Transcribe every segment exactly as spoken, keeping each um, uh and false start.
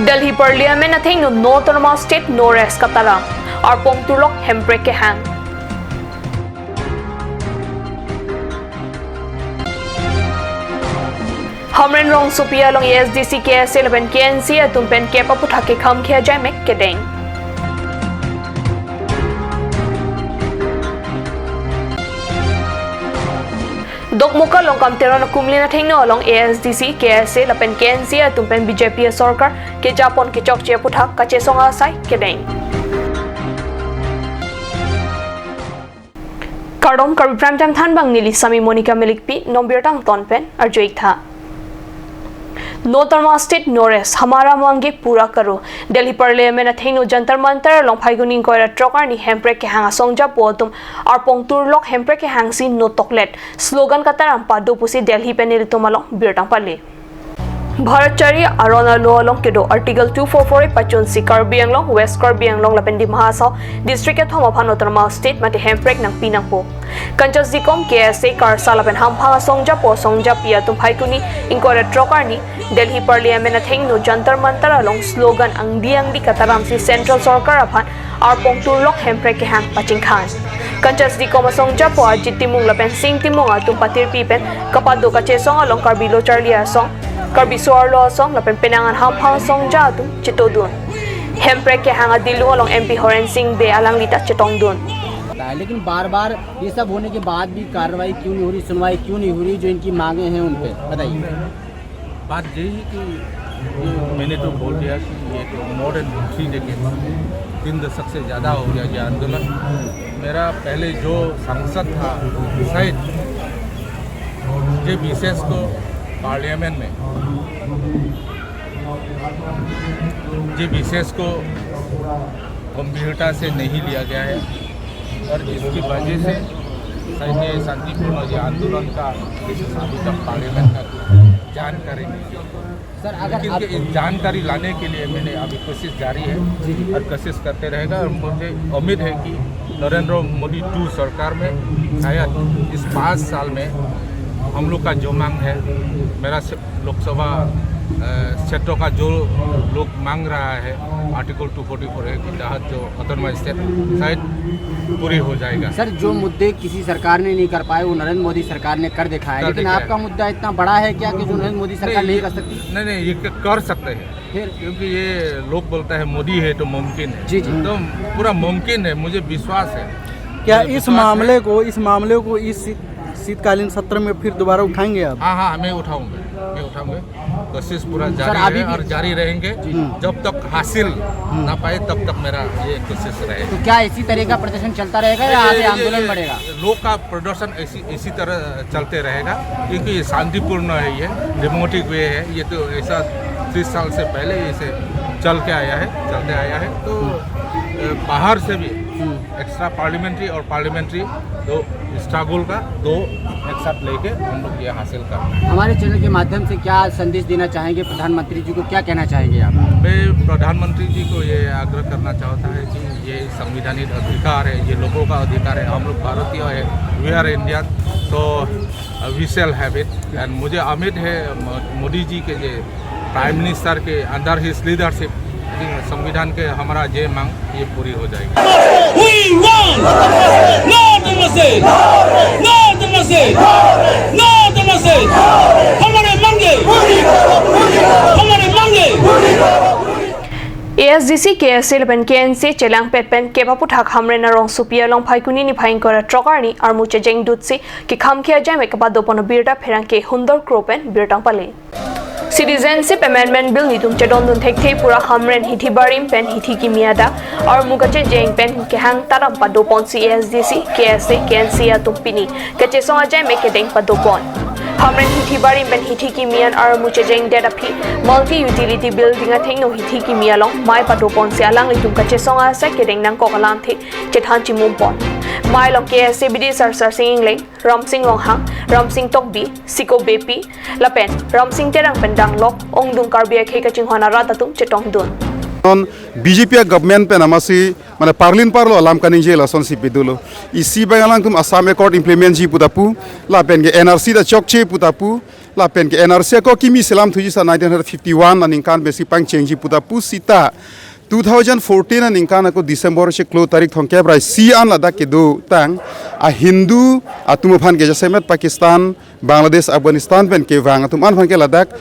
Delhi Parliament athengno no autonomous state no rest kataram. Arpong turlok hemprek kehang. Hamren rongsopi along A S D C, K S A lapen K N C atum pen kep aputhak kekham khia jaimek kedeng. Dokmoka Longkam Teron akumlin athengno along A S D C, K S A lapen K N C atum pen B J P asorkar kejapon kechokche aputhak kachesong asai kedeng. Kardom, Karbi Prime Time thanbang neli Sami Monica Milikpi, non birta angton pen arju-ik tha. No autonomous state no rest, हमारा मांगे पूरा करो. Delhi Parliament athengno Jantar Mantar along Phaikuni ingkoi ra throk arni hemprek kehang asong japo atum arpong turlok hemprek kehangsi no toklet slogan kataram pado pusi Delhi pen nelitum along birta pale. Bharat chari aron alo along kedo Article two four four A pachunsi Karbi Anglong, West Karbi Anglong lapen Dima Hasao district kethom aphan autonomous state mate hemprek nangpi nangpo. Kanchas Dikom, K S A, Karsa lapen Hamphang asong japo asong japi atum Phaikuni ingkoi ra throk arni Delhi Parliament athengno Jantar Mantar along slogan angdi angdi kataramsi Central Sorkar aphan arpong turlok hemprek kehang pachingkhan. Kanchas Dikom asong japo Ajit Timung lapen Sing Timung atum patirpi pen kapado kachesong along Karbi Lo Charli Asong, Karbi So-arlo Asong lapen penang an Hamphang asong ja atum chetongdun. Hemprek kehang adilung along M P Horen Sing Bey alangli ta chetongdun. होता है, लेकिन बार बार ये सब होने के बाद भी कार्रवाई क्यों नहीं हो रही, सुनवाई क्यों नहीं हो रही, जो इनकी मांगे हैं उन पे बताइए। बात यही है कि ये मैंने तो बोल दिया कि ये तो मोर देन थ्री डेकेड, तीन दशक से ज़्यादा हो गया ये आंदोलन। मेरा पहले जो सांसद था, शायद जे विशेष को पार्लियामेंट में, जे विशेष को गंभीरता से नहीं लिया गया है और जिसकी वजह से शायद ये शांतिपूर्ण ये आंदोलन का विशेष अभी तक पार्लियामेंट का कुछ जानकारी नहीं है। सर, अगर लेकिन आप ये जानकारी लाने के लिए मैंने अभी कोशिश जारी है जी, जी। और कोशिश करते रहेगा और मुझे उम्मीद है कि नरेंद्र मोदी टू सरकार में शायद इस पाँच साल में हम लोग का जो मांग है, मेरा से-, लोकसभा, अ, क्षेत्र का जो लोग मांग रहा है, आर्टिकल टू फोर्टी फोर ए के तहत जो ऑटोनॉमस स्टेट, शायद पूरी हो जाएगा। सर, जो मुद्दे किसी सरकार ने नहीं कर पाए, वो नरेंद्र मोदी सरकार ने कर दिखाया, कर लेकिन दिखाया। आपका मुद्दा इतना बड़ा है क्या कि जो नरेंद्र मोदी सरकार नहीं, नहीं ये कर सकती? नहीं, नहीं, ये क-, कर सकते हैं। फिर? क्योंकि ये लोग बोलता है, "मोदी है तो मुमकिन है।" जी, जी। तो पूरा मुमकिन है, मुझे विश्वास है। क्या मुझे इस विश्वास है। मामले को, इस मामले को इस शीत-, शीतकालीन सत्र में फिर दोबारा उठाएंगे आप? हाँ, हाँ, मैं उठाऊंगा, मैं उठाऊंगा। कोशिश पूरा सर, जारी अभी है भी और जारी रहेंगे। जी। जब तक हासिल हम्म। ना पाए, तब तक मेरा ये कोशिश रहेगा। तो क्या इसी तरह का प्रदर्शन चलता रहेगा या ये, आगे ये, आंदोलन ये बढ़ेगा? लोग का प्रदर्शन ऐसी, इसी तरह चलते रहेगा, क्योंकि ये शांतिपूर्ण है, ये डेमोक्रेटिक वे है। ये तो ऐसा तीस साल से पहले इसे चल के आया है, चलते आया है। तो, अ, बाहर से भी हम्म। एक्स्ट्रा पार्लियामेंट्री और पार्लियामेंट्री दो स्ट्रगल का दो एक साथ लेके हम लोग ये हासिल करना है। हमारे चैनल के माध्यम से क्या संदेश देना चाहेंगे प्रधानमंत्री जी को, क्या कहना चाहेंगे आप? मैं प्रधानमंत्री जी को ये आग्रह करना चाहता है कि ये संवैधानिक अधिकार है, ये लोगों का अधिकार है, हम लोग भारतीय है, we are Indian, so we shall have it। And मुझे उम्मीद है म-, मोदी जी के ये प्राइम मिनिस्टर के under his leadership, I think संविधान के हमारा ये मांग ये पूरी हो जाएगी। We want no democracy, no democracy, no democracy। हमारे मांगे, हमारे मांगे। A S D C, K S A lapen K N C chelangpet pen kep aputhak Hamren arongsopi along Phaikuni niphai ingkoi ra throk arni armu chejengdutsi kekham khia jaimek kapadopon abirta pherangke Hundor Kro pen birta pale. Citizenship Amendment Bill nelitum chedondun thekthe pura Hamren hithi barim pen hithi kimi adak armu kachejeng pen kehang taram padoponsi A S D C, K S A, K N C atum pini kachesong ajaimek kedeng padopon. Hamren hithi barim pen hithi kimi an armu chejengdet aphi Multi Utility Building athengno hithi kimi along mei padoponsi alanglitum kachesong asai kedeng nangkok alamthe chethan chimumpon. Mei along K S A bidisar Sarsing Engleng, Ramsing Ronghang, Ramsing Tokbi, Siko Beypi, lapen Ramsing Terang pen danglok ongdung Karbi akhei kachinghon arat atum chetongdun. Non B J P a government pen amatsi, mane parlin parlo alam kaningje lasonsi pidunlo. Isi abang alangtum Assam Accord implement ji pu ta pu, lapen ke N R C ta chokche pu ta pu, lapen ke N R C ako kimi selam thuji sa nineteen hundred fifty-one aningkan pensi pangchengji puta pusita two thousand fourteen aningkan ako December chiklo tarik thomkep ra isi an ladak kedotang a Hindu atum aphan ke jasemet Pakistan, Bangladesh, Afghanistan pen kevang atum an aphan ke ladak,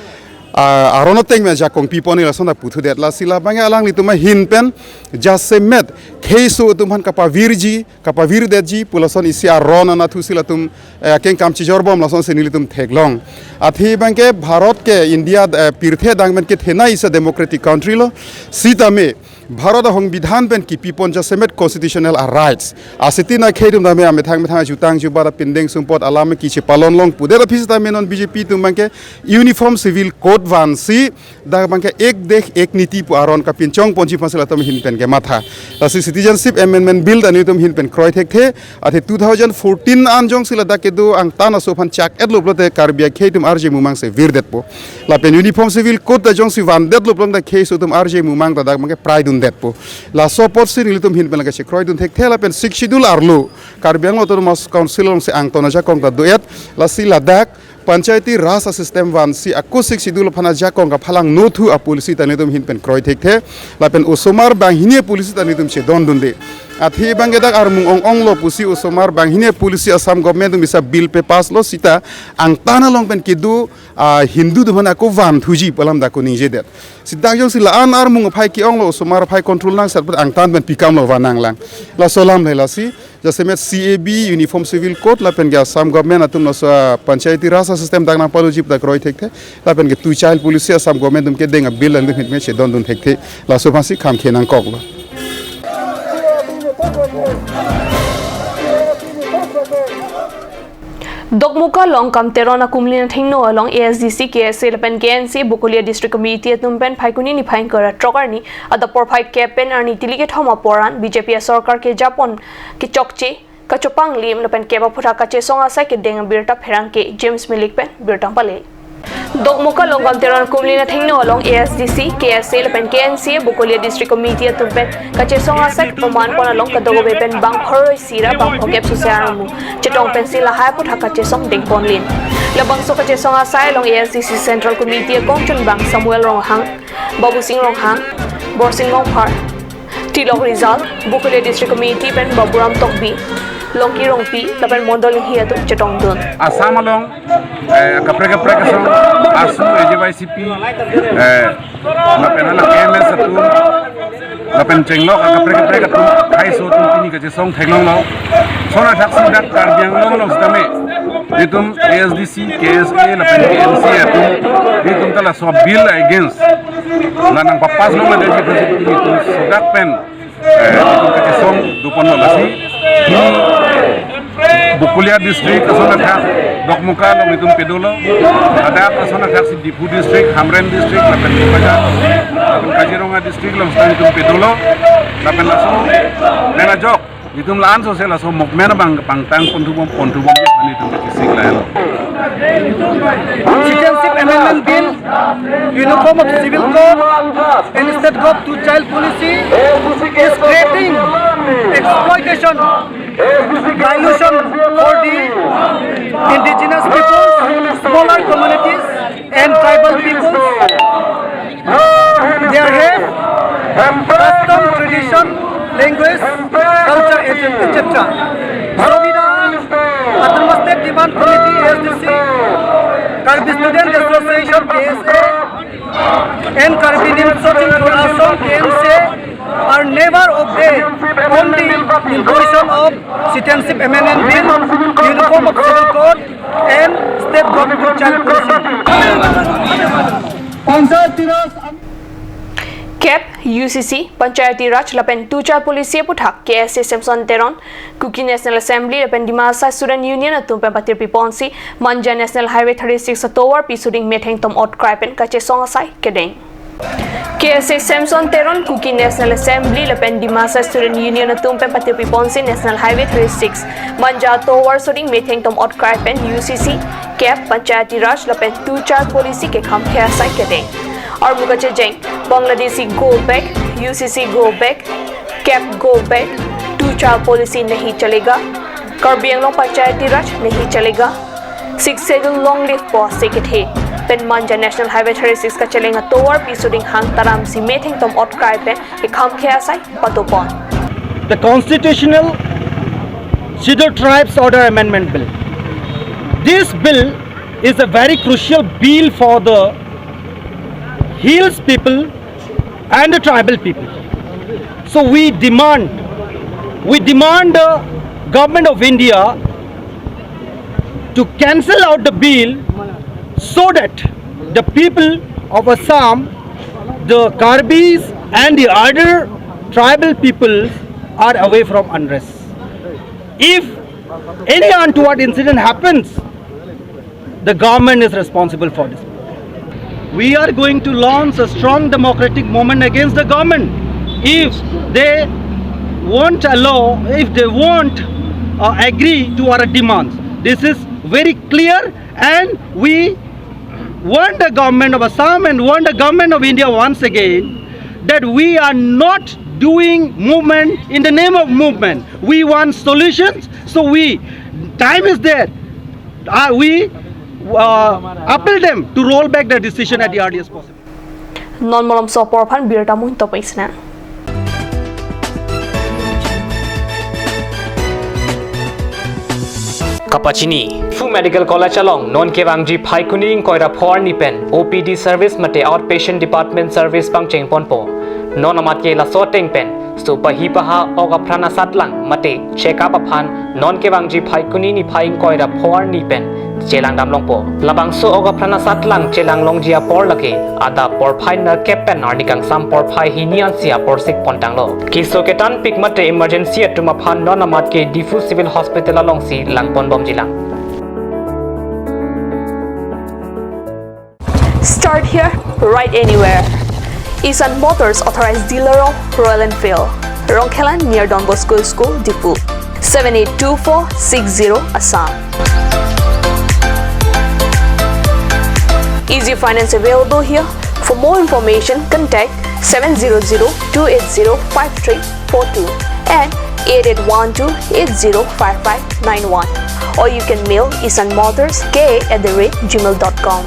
ah, aron ateng pen jakong pipon lason ta puthudet. Lasi labang alanglitum ahin pen jasemet kheiso atum aphan kapavirji, kapavirdetji pu lason isi aron anatthu si latum, eh, akengkam chijorbom lasonsi nelitum theklong. Athe abang ke Bharat ke India, eh, pirthe adang pen kethenei isi democratic country lo. Sitame Bharat ahongbidhan pen kipipon jasemet constitutional a rights. Asiti na khei atum tame amethang methang ajutang jubat apindeng sumpot alam ke chepalon long pudet aphi sitame non B J P atum abang ke Uniform Civil Code vansi dak abang ke ek desh ek niti pu aron kapinchong ponji aphansi latum ahin pen kematha. Lasi Citizenship Amendment Bill ta nelitum ahin pen kroi thekthe. Athe two thousand fourteen an jongsi ladak kedo angtan aso aphan chak-etlo pulote Karbi akhei atum arje mumang si virdetpo. Lapen Uniform Civil Code ta jongsi vandetlo pulote kheiso atum arje mumang ta dak abang ke praidundetpo. Laso apotsi nelitum ahin pen lake chekroidun thekthe lapen Sixth Schedule arlo Karbi Anglong Autonomous Council alongsi angtan ajakong ta do-et. Lasi ladak Panchayati Raj a system vansi ako Sixth Schedule aphan ajakong kaphalang nothu a policy ta nelitum ahin pen kroi thekthe. Lapen osomar banghini policy ta nelitum chedondunde. Athe abang ke dak armung ong-onglo pusi osomar banghini policy Assam government atum isi bill papass lo sita angtan along pen kedo, ah, Hindu atum aphan ako van thuji pu alam dak ako ningjedet. Sita jongsi la-an armung aphai ke-onglo osomar aphai control nang sat put angtan pen pikamlo van nanglang. Laso alam le lasi jasemet C A B, Uniform Civil Code lapen ke Assam government atum laso, ah, Panchayati Raj a system dak nangpaloji pu dak kroi thekthe. Lapen ke two child policy Assam government atum kedeng a bill alanglitum ahin pen chedondun thekthe. Laso aphansi kham khe nangkoklo. Dokmoka Longkam Teron akumlin athengno along A S D C, K S A lapen K N C A Bokolia District Committee atum pen Phaikuni niphai ingkoi ra throk arni adap porphai kep pen arni tili kethom apor an B J P asorkar kejapon kechokche kachopanglim lapen kep aphuthak kachesong asai kedeng abirta pherangke James Milik pen birta pale. Dokmoka Longkam Teron akumlin athengno along A S D C, K S A lapen K N C A Bokolia District Committee atum pen kachesong asai paman pon along kadokave pen bang pharo isi ra bang phokep sose armu chetong pensi lahai aphuthak kachesong dengponlin. Labangso kachesong asai along A S D C Central Committee akongchunbang Samuel Ronghang, Babusing Ronghang, Borsing Rongphar, Tilok Rizal, Bokolia District Committee pen Baburam Tokbi, Longki Rongpi lapen Mondol Enghi atum chetongdun. Assam along, eh, kaprek kaprek asong, ASU, A J Y C P, eh, lapen ala K M S atum, lapen chenglok akaprek kaprek atum, kheiso atum pini kachesong theklonglo. Lason athak si dak Karbi Anglong along sitame, itum A S D C, K S A lapen K N C A atum, itum ta laso bill against la nangpapass longledet aphansi itum sodak pen, eh, itum kachesong doponlo lasi. Hini Bokolia District ason athak Dokmoka along itum pedolo. Ladak ason athak si Diphu District, Hamren District, lapen Bokajan, lapen Kaziranga District along sitame itum pedolo. Lapen laso pen ajok itum la-an sose laso movement abang pangtang ponthubom ponthubom ke pani itum kisik lain. Citizenship Amendment Bill, Uniform of Civil Code, and State Gov two Child Policy is creating exploitation, dilution for the indigenous people, smaller communities, and tribal peoples. Their have custom, tradition, language, culture, et cetera. Sovida, Autonomous State Demand Committee, A S D C, Karbi Student Association, K S A, and Karbi Nimso Asong, K N C A, are never obey on the imposition of Citizenship Amendment Bill, Uniform of Civil Code, and State Gov two Child Policy. Panchayati Raj. Kep, U C C, Panchayati Raj lapen two child policy aphuthak K S A Samson Teron, Kuki National Assembly lapen Dima Hasao Student Union atum pen patirpi ponsi Manja National Highway thirty-six atovar pi suding metheng tom otkrai pen kachesong asai kedeng. K S A Samson Teron, Kuki National Assembly lapen Dima Hasao Student Union atum pen patirpi ponsi National Highway thirty-six Manja atovar suding metheng tom otkrai pen U C C, Kep, Panchayati Raj lapen two child policy kekham khe asai kedeng. Armu kachejeng, Bangladeshi go back, U C C go back, Kep go back, two child policy nahi chalega, Karbi Anglong Panchayati Raj nahi chalega, Sixth Schedule long live po ase kethe pen Manja National Highway thirty-six kacheleng atovarpi suding hang taram si metheng tom otkrai pen kekham khe asai patupon. The Constitutional Scheduled Tribes Order Amendment Bill. This bill is a very crucial bill for the hills people and the tribal people. So we demand, we demand the government of India to cancel out the bill so that the people of Assam, the Karbis and the other tribal peoples are away from unrest. If any untoward incident happens, the government is responsible for this. We are going to launch a strong democratic movement against the government if they won't allow, if they won't, uh, agree to our demands. This is very clear, and we warn the government of Assam and warn the government of India once again that we are not doing movement in the name of movement. We want solutions. So we, time is there. Uh, we, uh, appeal them to roll back the decision at the earliest possible. Non malomso apor aphan birta mun to paisna. Kapachini, Diphu Medical College along non kevangji Phaikuni ingkoi ra pho arni pen O P D service mate outpatient department service pangcheng ponpo. Non amat ke laso ateng pen sopahi paha ok apran asatlang mate check up aphan non kevangji Phaikuni niphai ingkoi ra pho arni pen chelang dam longpo. Labangso ok apran asatlang chelang longji apor lake adap porphai nerkep pen arni kangsam porphai hini ansi apor sik pon tanglo. Keso ketanpik mate emergency atum aphan non amat ke Diphu Civil Hospital alongsi lang pon bomjilang. Start here, ride anywhere. Isan Motors, authorized dealer of Royal Enfield, Rongkhelan near Don Bosco School, Diphu, seven eight two four six zero, Assam. Easy finance available here. For more information, contact seven zero zero two eight zero five three four two and eight eight one two eight zero five five nine one, or you can mail Isan Motors K A at the rate gmail dot com.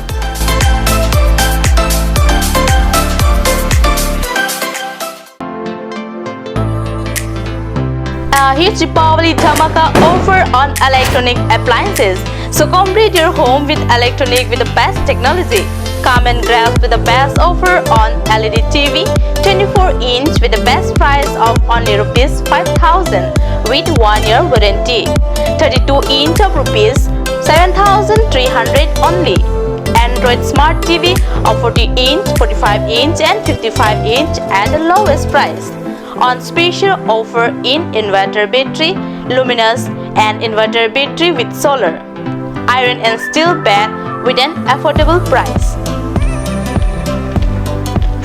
A huge Deepavali dhamaka offer on electronic appliances. So complete your home with electronic with the best technology. Come and grab with the best offer on L E D T V, twenty-four inch with the best price of only rupees five thousand with one year warranty. Thirty-two inch of rupees seven thousand three hundred only. Android Smart T V of forty inch, forty-five inch and fifty-five inch at the lowest price. On special offer in inverter battery, luminous and inverter battery with solar, iron and steel bed with an affordable price.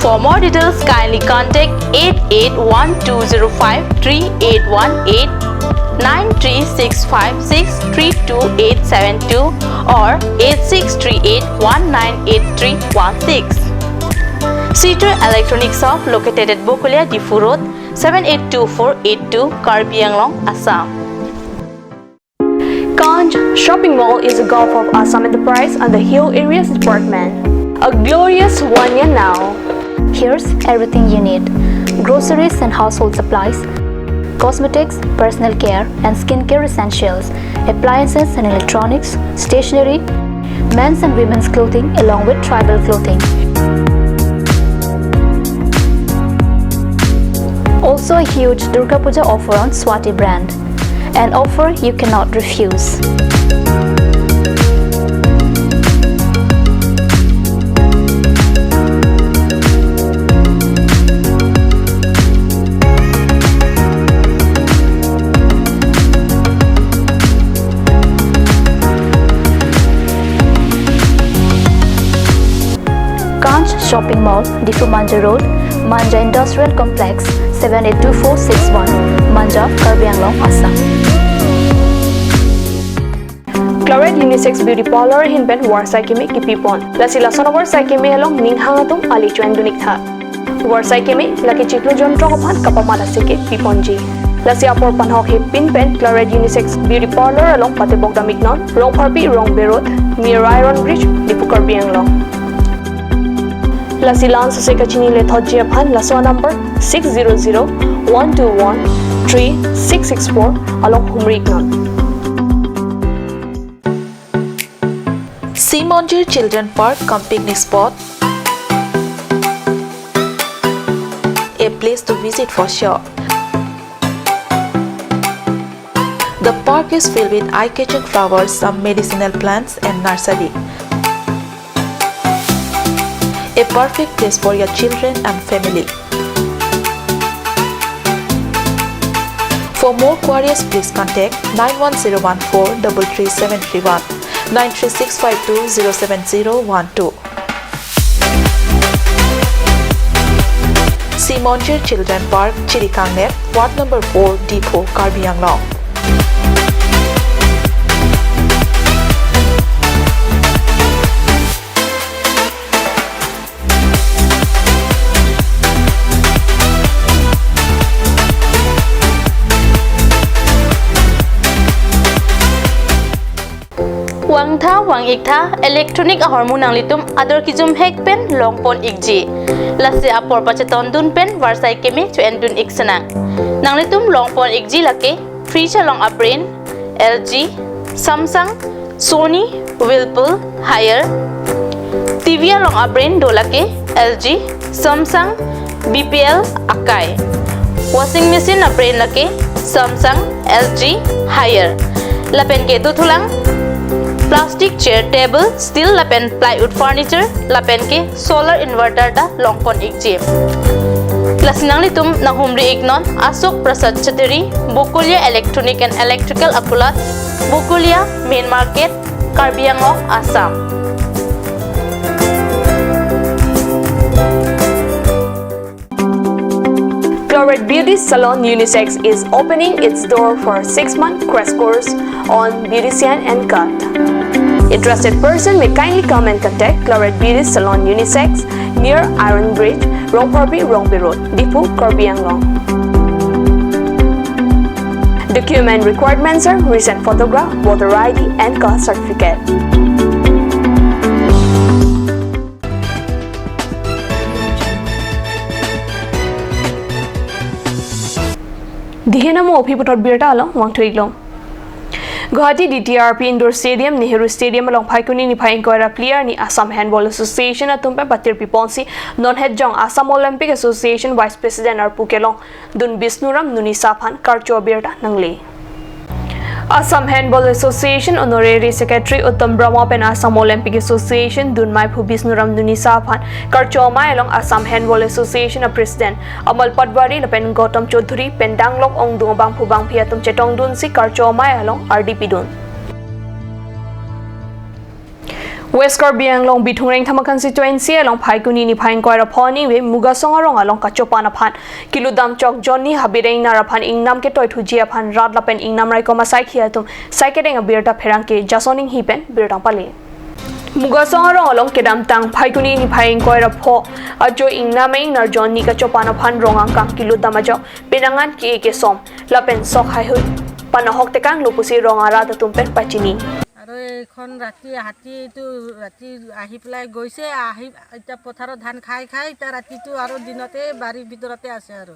For more details, kindly contact eight eight one two zero five three eight one eight, nine three six five six three two eight seven two or eight six three eight one nine eight three one six. Sitor Electronic Shop located at Bokolia, Diphu Road, seven eight two four eight two, Karbi Anglong, Assam. Kanch Shopping Mall is a Gulf of Assam Enterprise under Hill Areas Department. A glorious one year now. Here's everything you need: groceries and household supplies, cosmetics, personal care and skincare essentials, appliances and electronics, stationery, men's and women's clothing along with tribal clothing. Also a huge Durga Puja offer on Swati brand. An offer you cannot refuse. Kanch Shopping Mall, Diphu Manja Road, Manja Industrial Complex, seven eight two four six one, Manja, Karbi Anglong, Assam. Claret Unisex Beauty Parlor ahin pen varsai keme kipipon. Lasi lason avarsai keme along ning hang atum ali chuan dunik tha. Varsai keme lake chiklo jonthrok aphan kapamat asike piponji. Lasi apor panhok hepin pen Claret Unisex Beauty Parlour along patebok dam iknon, Rongpharpi Rongbe Road, near Iron Bridge, Diphu, Karbi Anglong. Lasi la-an sose kachinine thotji aphan laso number six zero zero one two one three six six four along humri iknon. Simonjir Children Park cum picnic spot, a place to visit for sure. The park is filled with eye-catching flowers, some medicinal plants and nursery. A perfect place for your children and family. For more queries, please contact nine one zero one four double three seven three one, nine three six five two zero seven zero one two. Simonjir Children Park, Chirikangnet, Ward number four, Diphu, Karbi Anglong. Vangtha vang-iktha electronic ahormu nanglitum ador kejum hek pen longpon ikji. Lasi apor pachetondun pen varsai keme cho-endun ik senang. Nanglitum longpon ikji lake fridge along a-brand L G, Samsung, Sony, Whirlpool, Haier. T V along a-brand do lake L G, Samsung, B P L, Akai. Washing machine a-brand lake Samsung, L G, Haier. Lapen ke dothulang plastic chair, table, steel lapen plywood furniture, lapen ke solar inverter ta longpon ikji. Lasi nanglitum nanghumri iknon Ashok Prasad Chatteri, Bokolia Electronic and Electrical Akolat, Bokolia Main Market, Karbi Anglong, Assam. Claret Beauty Salon Unisex is opening its door for six-month crash course on beautician and cut. Interested person may kindly come and contact Claret Beauty Salon Unisex near Iron Bridge, Rongpharpi, Rongbe Road, Diphu, Karbi Anglong. Document requirements are recent photograph, voter I D, and caste certificate. Dihen amo aphi puthot birta along vangthu iklong. Guwahati D T R P Indoor Stadium, Nehru Stadium along Phaikuni niphai ingkoi ra phli arni Assam Handball Association atum pen patir piponsi non het jong Assam Olympic Association Vice President arpu kelongdun Bisnuram Nunisa aphan karcho abirta nangle. Assam Handball Association Honorary Secretary Uttam Brahma pen Assam Olympic Association dunmaiphu Bisnuram Nunisa aphan karcho amei along Assam Handball Association a-President Amal Patwari lapen Gautam Chaudhary pen danglok ongdung abangphu bangphi atum chetongdunsi karcho amei along ardi pidun. West Karbi Anglong Bithung Rengthama constituency along Phaikuni niphai ingkoi ra pho aningve Mugasong arong along kachopan aphan kilutdam chok jonni habireng nar aphan ingnam ketoithuji aphan rat lapen ingnam raikom asaikhi atum sai kedeng abirta pherangke Jason Inghi pen birta pale. Mugasong arong along kedamtang Phaikuni niphai ingkoi ra pho ajo ingnam ingnar jonni kachopan aphan rong angkang kilutdam ajok penang an ke-e kesom lapen sok haihui panahok tekanglo pusi rong arat atum pen pachini. আৰু এইখন ৰাতি হাতী এইটো ৰাতি আহি পেলাই গৈছে, আহি এতিয়া পথাৰত ধান খাই খাই এতিয়া ৰাতিটো আৰু দিনতে বাৰীৰ ভিতৰতে আছে আৰু।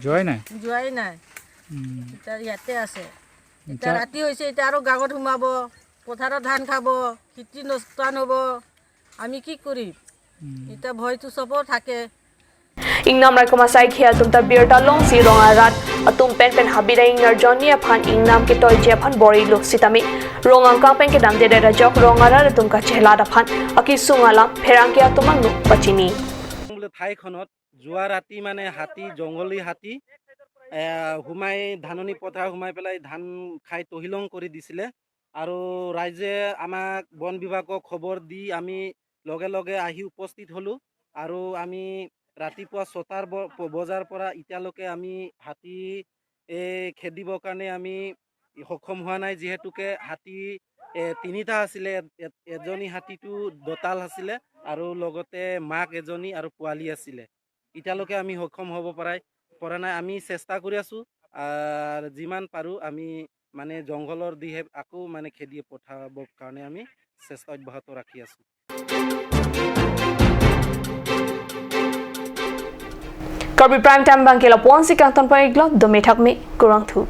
যোৱাই নাই? যোৱাই নাই। উম। এতিয়া ইয়াতে আছে। এতিয়া এতিয়া ৰাতি হৈছে, এতিয়া আৰু গাঁৱত সোমাব, পথাৰত ধান খাব, খেতি নষ্ট হ'ব। আমি কি কৰিম? উম। এতিয়া ভয়টো চবৰ থাকে। Ingnam raikom asaikhi atum ta birta longsi rong arat atum pen pen habireng ingnar jonni aphan ingnam ketoiji aphan bor-ilo sitame rong angkang pen kedamdedet ajok rong arat atum kachelat aphan akesung alam pherangke atum angno pachini. বোলে ঠাইখনত যোৱা ৰাতি মানে হাতী, জংঘলী হাতী, এ, সোমাই ধাননি পথাৰ সোমাই পেলাই ধান খাই তহিলং কৰি দিছিলে। আৰু ৰাইজে আমাক বন বিভাগক খবৰ দি আমি লগে লগে আহি উপস্থিত হ'লো। আৰু আমি ৰাতিপুৱা ছটাৰ ব-, প-, বজাৰ পৰা এতিয়ালৈকে আমি হাতী, এ, খেদিবৰ কাৰণে আমি সক্ষম হোৱা নাই, যিহেতুকে হাতী, এ, তিনিটা আছিলে। এ-, এ-, এজনী হাতীটো দঁতাল আছিলে আৰু লগতে মাক এজনী আৰু পোৱালি আছিলে। এতিয়ালৈকে আমি সক্ষম হ'ব পৰাই, পৰা নাই। আমি চেষ্টা কৰি আছো আর যিমান পাৰোঁ আমি মানে জংঘলৰ দিশে আকৌ মানে খেদি পঠাবৰ কাৰণে আমি চেষ্টা অব্যাহত ৰাখি আছোঁ। Karbi Prime Time abangke lapu-ansi kangton pon-iklo, dome thakme, kurvangthu.